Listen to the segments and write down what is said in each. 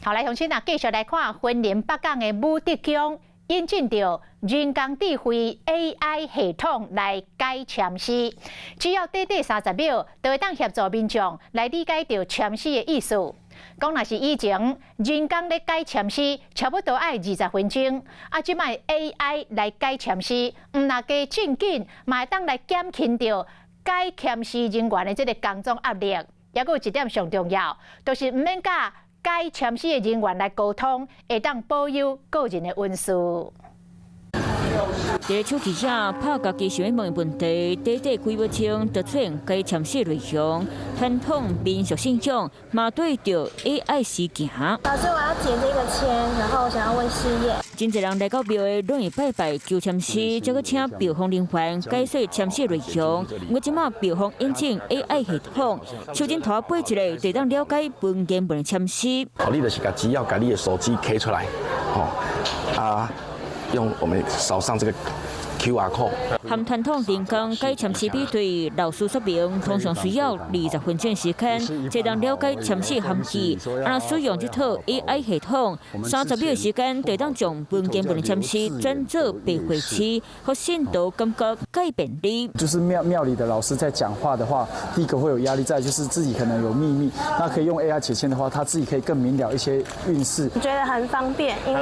好，來鄉親啊，繼續來看雲林北港的武德宮引進著人工智慧 AI 系統來解籤詩，只要短短30秒，就會當協助民眾來理解著籤詩的意思。講若是以前人工咧解籤詩，差不多愛20分鐘，啊，這擺 AI 來解籤詩，毋但加正緊，嘛會當來減輕著解籤詩人員的這个工作壓力。猶閣有一點上重要，就是毋免佮解籤詩的人員來溝通，會當保有個人的隱私。佇咧手機下拍家己想欲問的問題，短短幾秒鐘就出現解籤詩內容。傳統民俗信仰嘛對著 AI 時行。老師，我要解這個籤，然後我想要問事業。真濟人來到廟的，攏會拜拜求籤詩，才閣請廟方人員解說籤詩內容。毋過這馬廟方引進 AI 系統，手指頭背一下，就當了解文言文的籤詩。好，你就是共只要共你的手機開出來，吼啊。用我們掃上這個 QR code。和傳統人工解籤詩比對，老師說明通常需要20分鐘時間，才能了解籤詩含義。啊，使用這套 AI 系統，30秒時間就當將文言文的籤詩轉做白話詩，予信徒感覺更便利。就是廟裡的老師在講話的話，第一個會有壓力，再就是自己可能有秘密，那可以用 AI 解籤的話，他自己可以更明了一些運勢。我覺得很方便，因為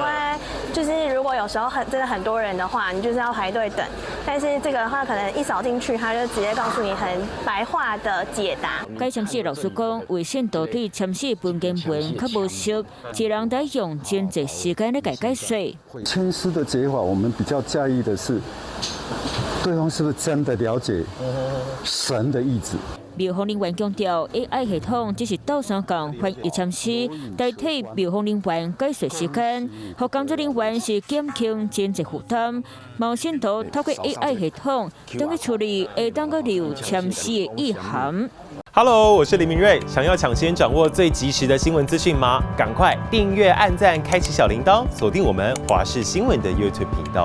就是如果有時候真的很多人的話，你就是要排隊等。但是這個的話，可能一掃進去，他就直接告訴你很白話的解答。解籤詩老師講，為信徒對籤詩文言文較無熟，一人得用真濟時間來解說。籤詩的解法，我們比較在意的是，對方是不是真的了解神的意志。廟方人員強調，AI 系統只是鬥相共翻譯籤詩，代替廟方人員解說時間，予工作人員是減輕真濟負擔。嘛信徒透過 AI 系統，當去處理，會當閣留籤詩的意涵。 Hello，我是林明瑞，想要搶先掌握最及時的新聞資訊嗎？趕快訂閱、按讚、開啟小鈴鐺，鎖定我們華視新聞的 YouTube 頻道。